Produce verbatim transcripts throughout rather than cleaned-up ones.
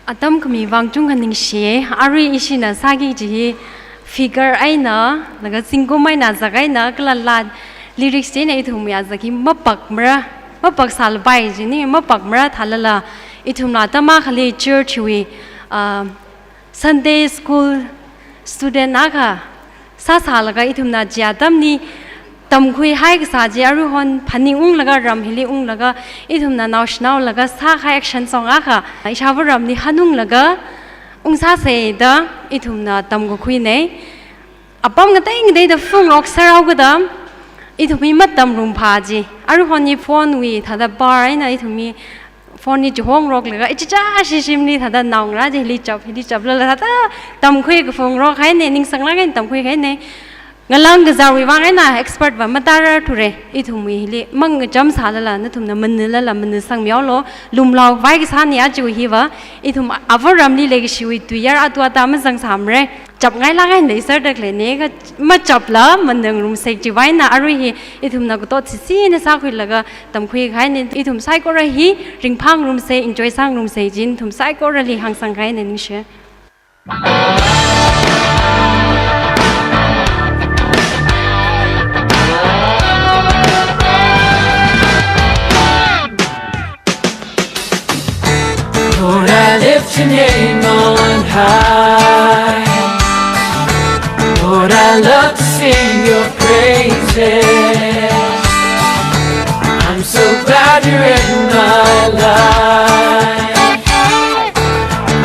Atam khami vang chungkha ningshiya, arui ishina sāki kaji hi figure eina, laga zingkum eina zak eina, kala la lyrics chieina ithumwui azak hi mapakmara, mapaksālapai jina, mapakmara thālala, ithumla atam akhali church wui, ah, Sunday school student akha sāsālaga ithumna chi atamli tamkhuihai kasā chi aruihon phaningunglaga ram hili unglaga ithumna naoshinaolaga sākahai action song akha ishāvā ramli hanunglaga ungsāsa da ithumna tamkakhuina. Apam ngateingateida phungrok sārao kada ithum hi matamrumpha chi. Aruihon hi phone wui thāda power eina ithum hi phone hi chihongroklaga, ichicha shishimli thāda naongarā chi hili chap, hili chaplala thāda tamkhui kaphungrok haina, ningsanglāk eina tamkhui haina. Ngalang kazārwui vang eina expert va matārar thura, ithumwui hili mangacham sālala, nathumna manilala manisangmihaolu, lumlaovai kasāna chiwui hiva, ithum avā ramli leikashiwui tuiyār atu ata mazangsāmara. Chapngailāk eina leiserda khaleina, kha machapla manangrumsa chiwui vang eina arui hi ithumna katot sisina sākhuilaga tamkhui kahaina, ithum saikora hi ringphāngarumsa, enjoy sāngarumsa chi nathum saikorali hāngsangkahaina, ningshi. Lord, I lift your name on high. Lord, I love to sing your praises. I'm so glad you're in my life.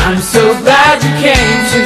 I'm so glad you came to